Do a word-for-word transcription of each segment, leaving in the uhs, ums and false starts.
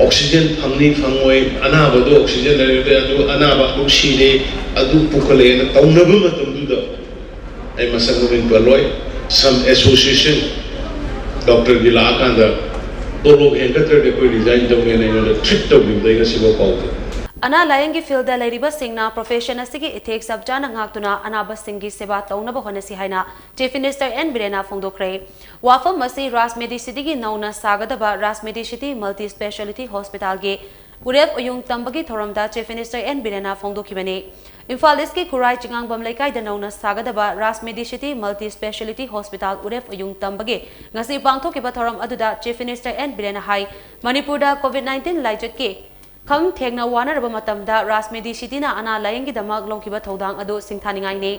Oxygen ꯐꯪꯅꯤ ꯐꯪꯉꯣꯏ, ꯑꯅꯥꯕꯗꯣ oxygen ꯂꯩꯔꯗꯤ ꯑꯗꯨ ꯑꯅꯥꯕ ꯑꯗꯨ ꯁꯤꯔꯦ, ꯑꯗꯨ ꯄꯨꯈꯠꯂꯛꯑꯦꯅ ꯇꯧꯅꯕ ꯃꯇꯝꯗꯨꯗ, ꯑꯩ ꯃꯁꯛ ꯃꯃꯤꯡ ꯄꯜꯂꯣꯏ, some association ꯗꯣꯛꯇꯔꯒꯤ ꯂꯥꯛꯑꯀꯥꯟꯗ ꯇꯣꯂꯣꯞ ꯍꯦꯟꯒꯠꯇ꯭ꯔꯗꯤ ꯑꯩꯈꯣꯏ ꯔꯤꯖꯥꯏꯟ ꯇꯧꯒꯦꯅ ꯑꯩꯉꯣꯟꯗ ꯊ꯭ꯔꯤꯠ ꯇꯧꯈꯤꯕꯗꯩ ꯉꯁꯤꯐꯥꯎ ꯀꯥꯎꯗꯦ꯫ ꯑꯅꯥ ꯂꯥꯌꯦꯡꯒꯤ ꯐꯤꯜꯗ ꯂꯩꯔꯤꯕꯁꯤꯡꯅ ꯄ꯭ꯔꯣꯐꯦꯁꯟ ꯑꯁꯤꯒꯤ ꯏꯊꯤꯛꯁ ꯆꯞ ꯆꯥꯅ ꯉꯥꯛꯇꯨꯅ ꯑꯅꯥꯕꯁꯤꯡꯒꯤ ꯁꯦꯕꯥ ꯇꯧꯅꯕ ꯍꯣꯠꯅꯁꯤ ꯍꯥꯏꯅ ꯆꯤꯐ ꯃꯤꯅꯤꯁꯇꯔ ꯑꯦꯟ ꯕꯤꯔꯦꯟꯅ ꯐꯣꯡꯗꯣꯛꯈ꯭ꯔꯦ꯫ ꯋꯥꯐꯝ ꯑꯁꯤ ꯔꯥꯖꯃꯦꯗꯤ ꯁꯤꯇꯤꯒꯤ ꯅꯧꯅ ꯁꯥꯒꯗꯕ ꯔꯥꯖꯃꯦꯗꯤ ꯁꯤꯇꯤ ꯃꯜꯇꯤ ꯁ꯭ꯄꯦꯁꯤꯌꯦꯂꯤꯇꯤ ꯍꯣꯁꯄꯤꯇꯥꯜꯒꯤ ꯎꯔꯦꯞ ꯎꯌꯨꯡ ꯇꯝꯕꯒꯤ ꯊꯧꯔꯝꯗ ꯆꯤꯐ ꯃꯤꯅꯤꯁꯇꯔ ꯑꯦꯟ ꯕꯤꯔꯦꯟꯅ ꯐꯣꯡꯗꯣꯛꯈꯤꯕꯅꯤ꯫ ꯏꯝꯐꯥꯜ ꯏꯁꯀꯤ ꯈꯨꯔꯥꯏ ꯆꯤꯉꯥꯡꯕꯝ ꯂꯩꯀꯥꯏꯗ ꯅꯧꯅ ꯁꯥꯒꯗꯕ ꯔꯥꯖꯃꯦꯗꯤ ꯁꯤꯇꯤ ꯃꯜꯇꯤ ꯁ꯭ꯄꯦꯁꯤꯌꯦꯂꯤꯇꯤ ꯍꯣꯁꯄꯤꯇꯥꯜ ꯎꯔꯦꯞ ꯎꯌꯨꯡ ꯇꯝꯕꯒꯤ ꯉꯁꯤ ꯄꯥꯡꯊꯣꯛꯈꯤꯕ ꯊꯧꯔꯝ ꯑꯗꯨꯗ ꯆꯤꯐ ꯃꯤꯅꯤꯁꯇꯔ ꯑꯦꯟ ꯕꯤꯔꯦꯟꯅ ꯍꯥꯏ, ꯃꯅꯤꯄꯨꯔꯗ ꯀꯣꯚꯤꯗ ꯅꯥꯏꯟꯇꯤꯟ ꯂꯥꯏꯆꯠꯀꯤ ꯈꯝ ꯊꯦꯡꯅ ꯋꯥꯅꯔꯕ ꯃꯇꯝꯗ ꯔꯥꯖꯃꯦꯗꯤ ꯁꯤꯇꯤꯅ ꯑꯅꯥ ꯂꯥꯌꯦꯡꯒꯤꯗꯃꯛ ꯂꯧꯈꯤꯕ ꯊꯧꯗꯥꯡ ꯑꯗꯨ ꯁꯤꯡꯊꯥꯅꯤꯡꯉꯥꯏꯅꯤ꯫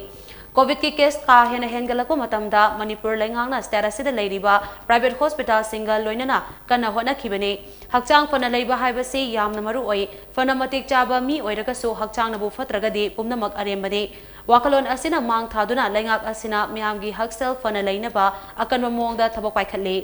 ꯀꯣꯚꯤꯗꯀꯤ ꯀꯦꯁ ꯀꯥ ꯍꯦꯟꯅ ꯍꯦꯟꯒꯠꯂꯛꯄ ꯃꯇꯝꯗ ꯃꯅꯤꯄꯨꯔ ꯂꯩꯉꯥꯛꯅ ꯁ꯭ꯇꯦꯠ ꯑꯁꯤꯗ ꯂꯩꯔꯤꯕ ꯄ꯭ꯔꯥꯏꯚꯦꯠ ꯍꯣꯁꯄꯤꯇꯥꯜꯁꯤꯡꯒ ꯂꯣꯏꯅꯅ ꯀꯟꯅ ꯍꯣꯠꯅꯈꯤꯕꯅꯤ꯫ ꯍꯛꯆꯥꯡ ꯐꯅ ꯂꯩꯕ ꯍꯥꯏꯕꯁꯤ ꯌꯥꯝꯅ ꯃꯔꯨ ꯑꯣꯏ꯫ ꯐꯅ ꯃꯇꯤꯛ ꯆꯥꯕ ꯃꯤ ꯑꯣꯏꯔꯒꯁꯨ ꯍꯛꯆꯥꯡꯅꯕꯨ ꯐꯠꯇ꯭ꯔꯒꯗꯤ ꯄꯨꯝꯅꯃꯛ ꯑꯔꯦꯝꯕꯅꯤ꯫ ꯋꯥꯈꯜꯂꯣꯟ ꯑꯁꯤꯅ ꯃꯥꯡ ꯊꯥꯗꯨꯅ ꯂꯩꯉꯥꯛ ꯑꯁꯤꯅ ꯃꯤꯌꯥꯝꯒꯤ ꯍꯛꯁꯦꯜ ꯐꯅ ꯂꯩꯅꯕ ꯑꯀꯟꯕ ꯃꯑꯣꯡꯗ ꯊꯕꯛ ꯄꯥꯏꯈꯠꯂꯤ꯫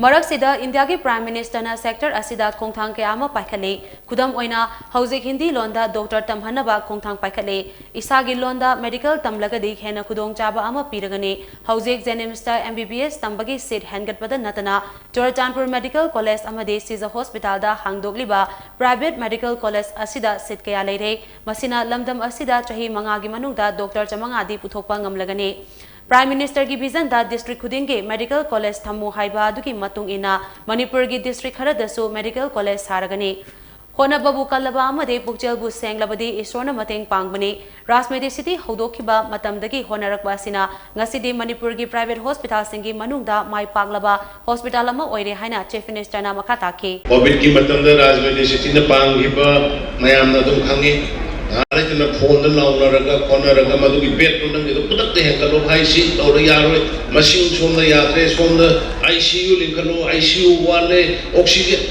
ꯃꯔꯛꯁꯤꯗ ꯏꯟꯗꯤꯌꯥꯒꯤ ꯄ꯭ꯔꯥꯏꯝ ꯃꯤꯅꯤꯁꯇꯔꯅ ꯁꯦꯛꯇꯔ ꯑꯁꯤꯗ ꯈꯣꯡꯊꯥꯡ ꯀꯌꯥ ꯑꯃ ꯄꯥꯏꯈꯠꯂꯤ꯫ ꯈꯨꯗꯝ ꯑꯣꯏꯅ, ꯍꯧꯖꯤꯛ ꯍꯤꯟꯗꯤ ꯂꯣꯟꯗ ꯗꯣꯛꯇꯔ ꯇꯝꯍꯟꯅꯕ ꯈꯣꯡꯊꯥꯡ ꯄꯥꯏꯈꯠꯂꯤ꯫ ꯏꯁꯥꯒꯤ ꯂꯣꯟꯗ ꯃꯦꯗꯤꯀꯦꯜ ꯇꯝꯂꯒꯗꯤ ꯍꯦꯟꯅ ꯈꯨꯗꯣꯡꯆꯥꯕ ꯑꯃ ꯄꯤꯔꯒꯅꯤ꯫ ꯍꯧꯖꯤꯛ ꯖꯦꯅꯤꯝꯁꯇ ꯑꯦꯝ ꯕꯤ ꯕꯤ ꯑꯦꯁ ꯇꯝꯕꯒꯤ ꯁꯤꯠ ꯍꯦꯟꯒꯠꯄꯗ ꯅꯠꯇꯅ, ꯆꯨꯔꯆꯥꯟꯄꯨꯔ ꯃꯦꯗꯤꯀꯦꯜ ꯀꯣꯂꯦꯖ ꯑꯃꯗꯤ ꯁꯤꯖ ꯍꯣꯁꯄꯤꯇꯥꯜꯗ ꯍꯥꯡꯗꯣꯛꯂꯤꯕ ꯄ꯭ꯔꯥꯏꯚꯦꯠ ꯃꯦꯗꯤꯀꯦꯜ ꯀꯣꯂꯦꯖ ꯑꯁꯤꯗ ꯁꯤꯠ ꯀꯌꯥ ꯂꯩꯔꯦ꯫ ꯃꯁꯤꯅ ꯂꯝꯗꯝ ꯑꯁꯤꯗ ꯆꯍꯤ ꯃꯉꯥꯒꯤ ꯃꯅꯨꯡꯗ ꯗꯣꯛꯇꯔ ꯆꯥꯃꯉꯥꯗꯤ ꯄꯨꯊꯣꯛꯄ ꯉꯝꯂꯒꯅꯤ꯫ ꯄ꯭ꯔꯥꯏꯝ ꯃꯤꯅꯤꯁꯇꯔꯒꯤ ꯚꯤꯖꯟꯗ ꯗꯤꯁꯇ꯭ꯔꯤꯛ ꯈꯨꯗꯤꯡꯒꯤ ꯃꯦꯗꯤꯀꯦꯜ ꯀꯣꯂꯦꯖ ꯊꯝꯃꯨ ꯍꯥꯏꯕ ꯑꯗꯨꯒꯤ ꯃꯇꯨꯡ ꯏꯟꯅ ꯃꯅꯤꯄꯨꯔꯒꯤ ꯗꯤꯁꯇ꯭ꯔꯤꯛ ꯈꯔꯗꯁꯨ ꯃꯦꯗꯤꯀꯦꯜ ꯀꯣꯂꯦꯖ ꯁꯥꯔꯒꯅꯤ꯫ ꯍꯣꯠꯅꯕꯕꯨ ꯀꯜꯂꯕ ꯑꯃꯗꯤ ꯄꯨꯛꯆꯦꯜꯕꯨ ꯁꯦꯡꯂꯕꯗꯤ ꯏꯁꯣꯔꯅ ꯃꯇꯦꯡ ꯄꯥꯡꯕꯅꯤ꯫ ꯔꯥꯖꯃꯦꯗꯤ ꯁꯤꯇꯤ ꯍꯧꯗꯣꯛꯈꯤꯕ ꯃꯇꯝꯗꯒꯤ ꯍꯣꯠꯅꯔꯛꯄ ꯑꯁꯤꯅ ꯉꯁꯤꯗꯤ ꯃꯅꯤꯄꯨꯔꯒꯤ ꯄ꯭ꯔꯥꯏꯚꯦꯠ ꯍꯣꯁꯄꯤꯇꯥꯜꯁꯤꯡꯒꯤ ꯃꯅꯨꯡꯗ ꯃꯥꯏ ꯄꯥꯛꯂꯕ ꯍꯣꯁꯄꯤꯇꯥꯜ ꯑꯃ ꯑꯣꯏꯔꯦ ꯍꯥꯏꯅ ꯆꯤꯐ ꯃꯤꯅꯤꯁꯇꯔꯅ ꯃꯈꯥ ꯇꯥꯈꯤ꯫ ꯀꯣꯚꯤꯗꯀꯤ ꯃꯇꯝꯗ ꯔꯥꯖꯃꯦꯗꯤ ꯁꯤꯇꯤꯅ ꯄꯥꯡꯈꯤꯕ ꯃꯌꯥꯝꯅ ꯑꯗꯨꯝ ꯈꯪꯉꯤ꯫ ꯉꯥꯏꯍꯥꯛ ꯂꯩꯇꯅ ꯐꯣꯟꯗ ꯂꯥꯎꯅꯔꯒ ꯈꯣꯠꯅꯔꯒ ꯃꯗꯨꯒꯤ ꯕꯦꯗꯇꯨ ꯅꯪꯒꯤꯗꯣ ꯈꯨꯗꯛꯇ ꯍꯦꯟꯒꯠꯂꯣ ꯍꯥꯏꯁꯤ ꯇꯧꯔ ꯌꯥꯔꯣꯏ, ꯃꯁꯤꯡ ꯁꯣꯝꯗ ꯌꯥꯗ꯭ꯔꯦ, ꯁꯣꯝꯗ I C U ꯂꯤꯡꯈꯠꯂꯣ, I C U ꯋꯥꯠꯂꯦ, ꯑꯣꯛꯁꯤꯖꯦꯟ,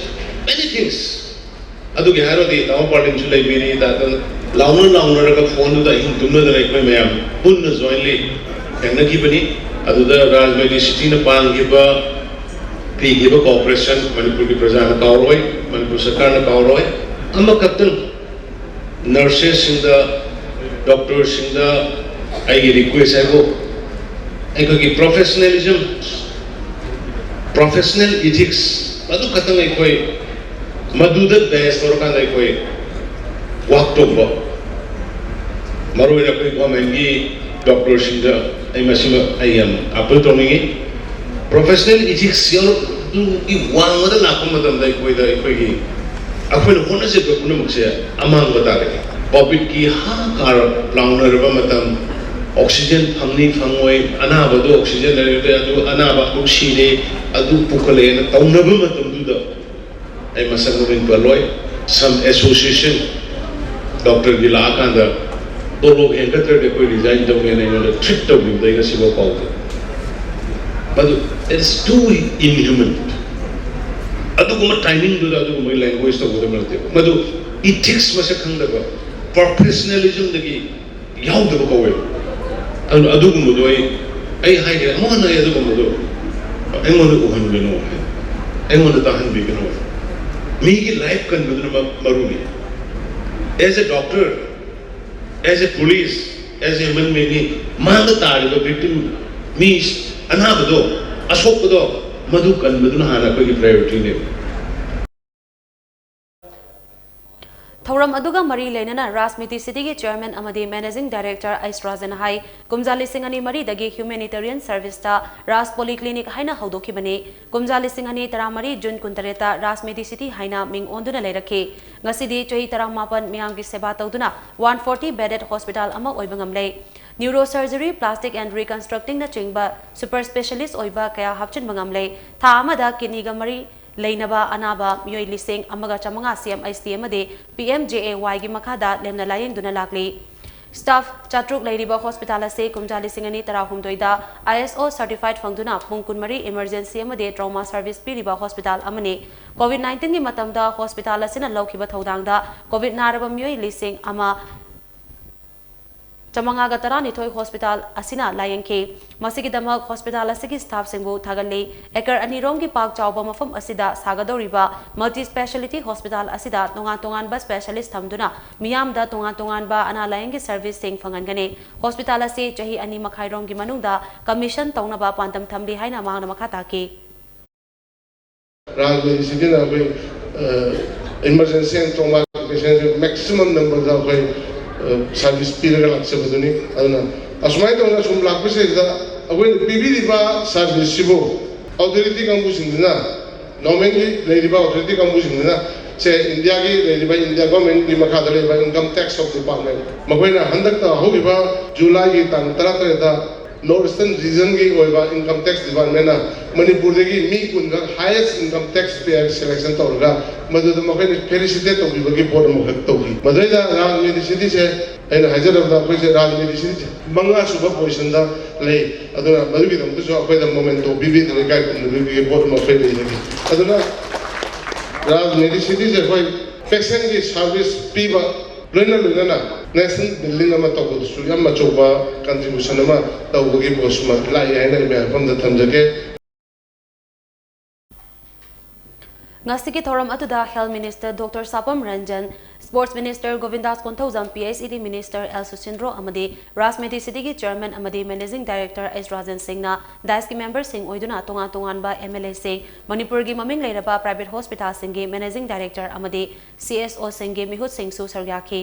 many things꯫ ꯑꯗꯨꯒꯤ ꯍꯥꯏꯔꯨꯔꯗꯤ ꯇꯥꯃꯣ ꯄꯥꯔꯂꯤꯟꯁꯨ ꯂꯩꯕꯤꯔꯤ, ꯗꯥꯛꯇꯔ ꯂꯥꯎꯅ ꯂꯥꯎꯅꯔꯒ ꯐꯣꯟꯗꯨꯗ ꯑꯍꯤꯡ ꯇꯨꯝꯅꯗꯅ ꯑꯩꯈꯣꯏ ꯃꯌꯥꯝ ꯄꯨꯟꯅ ꯖꯣꯏꯟꯂꯤ ꯊꯦꯡꯅꯈꯤꯕꯅꯤ꯫ ꯑꯗꯨꯗ ꯔꯥꯖꯃꯦꯗꯤ ꯁꯤꯇꯤꯅ ꯄꯥꯡꯈꯤꯕ ꯄꯤꯈꯤꯕ cooperation ꯃꯅꯤꯄꯨꯔꯒꯤ ꯄ꯭ꯔꯖꯥꯅ ꯀꯥꯎꯔꯣꯏ, ꯃꯅꯤꯄꯨꯔ ꯁꯔꯀꯥꯔꯅ ꯀꯥꯎꯔꯣꯏ꯫ ꯑꯃꯈꯛꯇꯪ, ꯅꯔꯁꯦꯁꯁꯤꯡꯗ, ꯗꯣꯛꯇꯔꯁꯤꯡꯗ ꯑꯩꯒꯤ ꯔꯤꯀ꯭ꯋꯦꯁ ꯍꯥꯏꯕꯨ, ꯑꯩꯈꯣꯏꯒꯤ ꯄ꯭ꯔꯣꯐꯦꯁꯅꯦꯂꯤꯖꯝ, ꯄ꯭ꯔꯣꯐꯦꯁꯅꯦꯜ ꯏꯊꯤꯛꯁ, ꯃꯗꯨ ꯈꯛꯇꯪ ꯑꯩꯈꯣꯏ ꯃꯗꯨꯗ ꯕꯦꯁ ꯇꯧꯔꯀꯥꯟꯗ ꯑꯩꯈꯣꯏ ꯋꯥꯛ ꯇꯧꯕ, ꯃꯔꯨꯑꯣꯏꯅ ꯑꯩꯈꯣꯏ ꯒꯣꯔꯃꯦꯟꯒꯤ ꯗꯣꯛꯇꯔꯁꯤꯡꯗ ꯑꯩ ꯃꯁꯤꯃ ꯑꯩ ꯌꯥꯝ ꯑꯥꯄꯤꯜ ꯇꯧꯅꯤꯡꯉꯤ꯫ ꯄ꯭ꯔꯣꯐꯦꯁꯅꯦꯜ ꯏꯊꯤꯛꯁ ꯌꯥꯎꯔꯛꯄꯒꯤ ꯋꯥꯡꯃꯗ ꯂꯥꯛꯄ ꯃꯇꯝꯗ ꯑꯩꯈꯣꯏꯗ ꯑꯩꯈꯣꯏꯒꯤ, ꯑꯩꯈꯣꯏꯅ ꯍꯣꯠꯅꯖꯕ ꯄꯨꯝꯅꯃꯛꯁꯦ ꯑꯃꯥꯡꯕ ꯇꯥꯔꯛꯏ꯫ ꯀꯣꯚꯤꯗꯀꯤ ꯍꯥꯍꯥꯀꯥꯔ ꯂꯥꯎꯅꯔꯕ ꯃꯇꯝ, ꯑꯣꯛꯁꯤꯖꯦꯟ ꯐꯪꯅꯤ ꯐꯪꯉꯣꯏ, ꯑꯅꯥꯕꯗꯨ ꯑꯣꯛꯁꯤꯖꯦꯟ ꯂꯩꯔꯗꯤ ꯑꯗꯨ ꯑꯅꯥꯕ ꯑꯗꯨ ꯁꯤꯔꯦ, ꯑꯗꯨ ꯄꯨꯈꯠꯂꯛꯑꯦꯅ ꯇꯧꯅꯕ ꯃꯇꯝꯗꯨꯗ, ꯑꯩ ꯃꯁꯛ ꯃꯃꯤꯡ ꯄꯜꯂꯣꯏ, some association ꯗꯣꯛꯇꯔꯒꯤ ꯂꯥꯛꯑꯀꯥꯟꯗ ꯇꯣꯂꯣꯞ ꯍꯦꯟꯒꯠꯇ꯭ꯔꯗꯤ ꯑꯩꯈꯣꯏ ꯔꯤꯖꯥꯏꯟ ꯇꯧꯒꯦꯅ ꯑꯩꯉꯣꯟꯗ ꯊ꯭ꯔꯤꯠ ꯇꯧꯈꯤꯕꯗ ꯑꯩ ꯉꯁꯤꯐꯥꯎ ꯀꯥꯎꯗꯦ꯫ ꯃꯗꯨ, it's too inhuman꯫ ꯑꯗꯨꯒꯨꯝꯕ ꯇꯥꯏꯃꯤꯡꯗꯨꯗ ꯑꯗꯨꯒꯨꯝꯕꯒꯤ ꯂꯦꯡꯒ꯭ꯋꯦꯖ ꯇꯧꯒꯗꯕ ꯅꯠꯇꯦꯕ꯫ ꯃꯗꯨ ꯏꯊꯤꯛꯁ ꯃꯁꯛ ꯈꯪꯗꯕ, ꯄ꯭ꯔꯣꯐꯦꯁꯅꯦꯂꯤꯖꯝꯗꯒꯤ ꯌꯥꯎꯗꯕ ꯀꯧꯋꯦꯕ꯫ ꯑꯗꯨꯅ ꯑꯗꯨꯒꯨꯝꯕꯗꯣ ꯑꯩ, ꯑꯩ ꯍꯥꯏꯒꯦ, ꯑꯃꯨꯛ ꯍꯟꯅ ꯑꯩ ꯑꯗꯨꯒꯨꯝꯕꯗꯣ ꯑꯩꯉꯣꯟꯗ ꯎꯍꯟꯒꯅꯨ, ꯑꯩꯉꯣꯟꯗ ꯇꯥꯍꯟꯕꯤꯒꯅꯨ꯫ ꯃꯤꯒꯤ ꯂꯥꯏꯐ ꯀꯟꯕꯗꯨꯅ ꯃ-, ꯃꯔꯨꯅꯤ꯫ As a doctor, as a police, as a human being, ꯃꯥꯡꯗ ꯇꯥꯔꯤꯕ ꯚꯤꯛꯇꯤꯝ, ꯃꯤ ꯑꯅꯥꯕꯗꯣ, ꯑꯁꯣꯛꯄꯗꯣ, ꯃꯗꯨ ꯀꯟꯕꯗꯨꯅ ꯍꯥꯟꯅ ꯑꯩꯈꯣꯏꯒꯤ ꯄ꯭ꯔꯥꯏꯌꯣꯔꯤꯇꯤꯅꯦꯕ꯫ ꯊꯧꯔꯝ ꯑꯗꯨꯒ ꯃꯔꯤ ꯂꯩꯅꯅ ꯔꯥꯖ ꯃꯤꯗꯤ ꯁꯤꯇꯤꯒꯤ ꯆꯦꯌꯔꯃꯦꯟ ꯑꯃꯗꯤ ꯃꯦꯅꯦꯖꯤꯡ ꯗꯥꯏꯔꯦꯛꯇꯔ ꯑꯩꯁ ꯔꯥꯖꯟ ꯍꯥꯏ, ꯀꯨꯝꯖꯥ ꯂꯤꯁꯤꯡ ꯑꯅꯤ ꯃꯔꯤꯗꯒꯤ ꯍ꯭ꯌꯨꯃꯦꯅꯤꯇꯦꯔꯤꯌꯟ ꯁꯔꯚꯤꯁꯇ ꯔꯥꯖ ꯄꯣꯂꯤ ꯀ꯭ꯂꯤꯅꯤꯛ ꯍꯥꯏꯅ ꯍꯧꯗꯣꯛꯈꯤꯕꯅꯤ꯫ ꯀꯨꯝꯖꯥ ꯂꯤꯁꯤꯡ ꯑꯅꯤ ꯇꯔꯥꯃꯔꯤ ꯖꯨꯟ ꯀꯨꯟꯇꯔꯦꯠꯇ ꯔꯥꯖ ꯃꯤꯗꯤ ꯁꯤꯇꯤ ꯍꯥꯏꯅ ꯃꯤꯡ ꯑꯣꯟꯗꯨꯅ ꯂꯩꯔꯛꯈꯤ꯫ ꯉꯁꯤꯗꯤ ꯆꯍꯤ ꯇꯔꯥꯃꯥꯄꯟ ꯃꯤꯌꯥꯝꯒꯤ ꯁꯦꯕꯥ ꯇꯧꯗꯨꯅ ꯋꯥꯟ ꯐꯣꯔꯇꯤ ꯕꯦꯗꯦꯗ ꯍꯣꯁꯄꯤꯇꯥꯜ ꯑꯃ ꯑꯣꯏꯕ ꯉꯝꯂꯦ꯫ ꯅ꯭ꯌꯨꯔꯣ ꯁꯔꯖꯔꯤ, ꯄ꯭ꯂꯥꯁꯇꯤꯛ ꯑꯦꯟ ꯔꯤꯀꯟꯁꯇ꯭ꯔꯛꯇꯤꯡꯅꯆꯤꯡꯕ ꯁꯨꯄꯔ ꯁ꯭ꯄꯦꯁꯤꯌꯦꯂꯤꯁ ꯑꯣꯏꯕ ꯀꯌꯥ ꯍꯥꯞꯆꯤꯟꯕ ꯉꯝꯂꯦ꯫ ꯊꯥ ꯑꯃꯗ ꯀꯤꯗꯅꯤꯒ ꯃꯔꯤ ꯂꯩꯅꯕ ꯑꯅꯥꯕ ꯃꯤꯑꯣꯏ ꯂꯤꯁꯤꯡ ꯑꯃꯒ ꯆꯥꯃꯉꯥ ꯁꯤ ꯑꯦꯝ ꯑꯩꯆ ꯗꯤ ꯑꯃꯗꯤ ꯄꯤ ꯑꯦꯝ ꯖꯦ ꯑꯦ ꯋꯥꯏꯒꯤ ꯃꯈꯥꯗ ꯂꯦꯝꯅ ꯂꯥꯌꯦꯡꯗꯨꯅ ꯂꯥꯛꯂꯤ꯫ ꯁ꯭ꯇꯥꯐ ꯆꯥꯇ꯭ꯔꯨꯛ ꯂꯩꯔꯤꯕ ꯍꯣꯁꯄꯤꯇꯥꯜ ꯑꯁꯤ ꯀꯨꯝꯖꯥ ꯂꯤꯁꯤꯡ ꯑꯅꯤ ꯇꯔꯥꯍꯨꯝꯗꯣꯏꯗ ꯑꯥꯏ ꯑꯦꯁ ꯑꯣ ꯁꯔꯇꯤꯐꯥꯏꯗ ꯐꯪꯗꯨꯅ ꯄꯨꯡ ꯀꯨꯟꯃꯔꯤ ꯏꯃꯔꯖꯦꯟꯁꯤ ꯑꯃꯗꯤ ꯇ꯭ꯔꯣꯃꯥ ꯁꯔꯚꯤꯁ ꯄꯤꯔꯤꯕ ꯍꯣꯁꯄꯤꯇꯥꯜ ꯑꯃꯅꯤ꯫ ꯀꯣꯚꯤꯗ ꯅꯥꯏꯟꯇꯤꯟꯒꯤ ꯃꯇꯝꯗ ꯍꯣꯁꯄꯤꯇꯥꯜ ꯑꯁꯤꯅ ꯂꯧꯈꯤꯕ ꯊꯧꯗꯥꯡꯗ ꯀꯣꯚꯤꯗ ꯅꯥꯔꯕ ꯃꯤꯑꯣꯏ ꯂꯤꯁꯤꯡ ꯑꯃ ꯆꯥꯃꯉꯥꯒ ꯇꯔꯥꯅꯤꯊꯣꯏ ꯍꯣꯁꯄꯤꯇꯥꯜ ꯑꯁꯤꯅ ꯂꯥꯌꯦꯡꯈꯤ꯫ ꯃꯁꯤꯒꯤꯗꯃꯛ ꯍꯣꯁꯄꯤꯇꯥꯜ ꯑꯁꯤꯒꯤ ꯁ꯭ꯇꯥꯐꯁꯤꯡꯕꯨ ꯊꯥꯒꯠꯂꯤ꯫ ꯑꯦꯀꯔ ꯑꯅꯤ ꯔꯣꯝꯒꯤ ꯄꯥꯛ ꯆꯥꯎꯕ ꯃꯐꯝ ꯑꯁꯤꯗ ꯁꯥꯒꯗꯧꯔꯤꯕ ꯃꯜꯇꯤ ꯁ꯭ꯄꯦꯁꯥꯂꯤꯇꯤ ꯍꯣꯁꯄꯤꯇꯥꯜ ꯑꯁꯤꯗ ꯇꯣꯉꯥꯟ ꯇꯣꯉꯥꯟꯕ ꯁ꯭ꯄꯦꯁꯥꯂꯤꯁ ꯊꯝꯗꯨꯅ ꯃꯤꯌꯥꯝꯗ ꯇꯣꯉꯥꯟ ꯇꯣꯉꯥꯟꯕ ꯑꯅꯥ ꯂꯥꯌꯦꯡꯒꯤ ꯁꯔꯚꯤꯁꯁꯤꯡ ꯐꯪꯍꯟꯒꯅꯤ꯫ ꯍꯣꯁꯄꯤꯇꯥꯜ ꯑꯁꯤ ꯆꯍꯤ ꯑꯅꯤ ꯃꯈꯥꯏ ꯔꯣꯝꯒꯤ ꯃꯅꯨꯡꯗ ꯀꯃꯤꯁꯟ ꯇꯧꯅꯕ ꯄꯥꯟꯗꯝ ꯊꯝꯂꯤ ꯍꯥꯏꯅ ꯃꯍꯥꯛꯅ ꯃꯈꯥ ꯇꯥꯈꯤ꯫ ꯔꯥꯖ ꯃꯦꯗꯤꯁꯤꯇꯤꯅ ꯑꯩꯈꯣꯏ ꯏꯃꯔꯖꯦꯟꯁꯤ ꯑꯦꯟ ꯇ꯭ꯔꯣꯃꯥ ꯄꯦꯁꯦꯟꯁꯦ ꯃꯦꯛꯁꯤꯃꯝ ꯅꯝꯕꯔꯗ ꯑꯩꯈꯣꯏ ꯁꯥꯔꯚꯤꯁ ꯄꯤꯔꯒ ꯂꯥꯛꯆꯕꯗꯨꯅꯤ꯫ ꯑꯗꯨꯅ ꯑꯁꯨꯃꯥꯏꯅ ꯇꯧꯅ ꯁꯨꯝ ꯂꯥꯛꯄꯁꯤꯗ ꯑꯩꯈꯣꯏꯅ ꯄꯤꯕꯤꯔꯤꯕ ꯁꯥꯔꯚꯤꯁꯁꯤꯕꯨ ꯑꯣꯊꯣꯔꯤꯇꯤ ꯀꯥꯡꯕꯨꯁꯤꯡꯁꯤꯅ, ꯒꯣꯔꯃꯦꯟꯒꯤ ꯂꯩꯔꯤꯕ ꯑꯣꯊꯣꯔꯤꯇꯤ ꯀꯥꯡꯕꯨꯁꯤꯡꯁꯤꯅ ꯁꯦ ꯏꯟꯗꯤꯌꯥꯒꯤ ꯂꯩꯔꯤꯕ ꯏꯟꯗꯤꯌꯥ ꯒꯣꯔꯃꯦꯟꯒꯤ ꯃꯈꯥꯗ ꯂꯩꯕ ꯏꯟꯀꯝ ꯇꯦꯛꯁ ꯑꯣꯐ ꯗꯤꯄꯥꯔꯠꯃꯦꯟ, ꯃꯈꯣꯏꯅ ꯍꯟꯗꯛꯇ ꯍꯧꯈꯤꯕ ꯖꯨꯂꯥꯏꯒꯤ ꯇꯥꯡ ꯇꯔꯥꯇꯔꯦꯠꯇ ꯅꯣꯔꯠ ꯏꯁꯇꯔꯟ ꯔꯤꯖꯟꯒꯤ ꯑꯣꯏꯕ ꯏꯟꯀꯝ ꯇꯦꯛꯁ ꯗꯤꯄꯥꯔꯠꯃꯦꯟꯅ ꯃꯅꯤꯄꯨꯔꯗꯒꯤ ꯃꯤ ꯀꯨꯟꯈꯛ ꯍꯥꯏꯌꯦꯁ ꯏꯟꯀꯝ ꯇꯦꯛꯁ ꯄꯦꯌꯔ ꯁꯦꯂꯦꯛꯁꯟ ꯇꯧꯔꯒ ꯃꯗꯨꯗ ꯃꯈꯣꯏꯅ ꯐꯦꯂꯤꯁꯤꯇꯦꯠ ꯇꯧꯕꯤꯕꯒꯤ ꯄꯣꯠ ꯑꯃꯈꯛ ꯇꯧꯈꯤ꯫ ꯃꯗꯨꯗꯩꯗ ꯔꯥꯖ ꯃꯦꯗꯤꯁꯤꯇꯤꯁꯦ ꯑꯩꯅ ꯍꯥꯏꯖꯔꯕꯗ ꯑꯩꯈꯣꯏꯁꯦ ꯔꯥꯖ ꯃꯦꯗꯤꯁꯤꯇꯤꯁꯦ ꯃꯉꯥ ꯁꯨꯕ ꯄꯣꯖꯤꯁꯟꯗ ꯂꯩ꯫ ꯑꯗꯨꯅ ꯃꯗꯨꯒꯤꯗꯃꯛꯇꯁꯨ ꯑꯩꯈꯣꯏꯗ ꯃꯣꯃꯦꯟꯇꯣ ꯄꯤꯕꯤꯗꯅ ꯏꯀꯥꯏ ꯈꯨꯝꯅꯕꯤꯕꯒꯤ ꯄꯣꯠ ꯑꯃ ꯑꯩꯈꯣꯏ ꯂꯩꯖꯔꯤ꯫ ꯑꯗꯨꯅ ꯔꯥꯖ ꯃꯦꯗꯤꯁꯤꯇꯤꯁꯦ ꯑꯩꯈꯣꯏ ꯄꯦꯁꯦꯟꯒꯤ ꯁꯥꯔꯚꯤꯁ ꯄꯤꯕ ꯂꯣꯏꯅ ꯂꯣꯏꯅꯅ ꯅꯦꯁꯅꯦꯜ ꯕꯤꯜꯗꯤꯡ ꯑꯃ ꯇꯧꯕꯗꯁꯨ ꯌꯥꯝ ꯑꯆꯧꯕ ꯀꯟꯇ꯭ꯔꯤꯕ꯭ꯌꯨꯁꯟ ꯑꯃ ꯇꯧꯕꯒꯤ ꯄꯣꯠꯁꯨꯃ ꯂꯥꯛꯏ ꯍꯥꯏꯅ ꯑꯩ ꯃꯌꯥꯝ ꯃꯐꯝꯗ ꯊꯝꯖꯒꯦ꯫ ꯉꯁꯤꯒꯤ ꯊꯧꯔꯝ ꯑꯗꯨꯗ Health Minister Doctor ꯁꯥꯄꯝ Ranjan, Sports Minister ꯒꯣꯕꯤꯟꯗꯥꯁ Konthoujam, P H E D Minister L ꯁꯨꯁꯤꯟꯗ꯭ꯔꯣ ꯑꯃꯗꯤ ꯔꯥꯖ ꯃꯦꯗꯤꯁꯤꯇꯤꯒꯤ Chairman ꯑꯃꯗꯤ Managing Director H ꯔꯥꯖꯟ ꯁꯤꯡꯅ ꯗꯥꯏꯁꯀꯤ ꯃꯦꯝꯕꯔꯁꯤꯡ ꯑꯣꯏꯗꯨꯅ ꯇꯣꯉꯥꯟ ꯇꯣꯉꯥꯟꯕ M L A ꯁꯤꯡ, ꯃꯅꯤꯄꯨꯔꯒꯤ ꯃꯃꯤꯡ ꯂꯩꯔꯕ private hospitalꯁꯤꯡꯒꯤ Managing Director ꯑꯃꯗꯤ C S O ꯁꯤꯡꯒꯤ ꯃꯤꯍꯨꯠꯁꯤꯡꯁꯨ ꯁꯔꯨꯛ ꯌꯥꯈꯤ꯫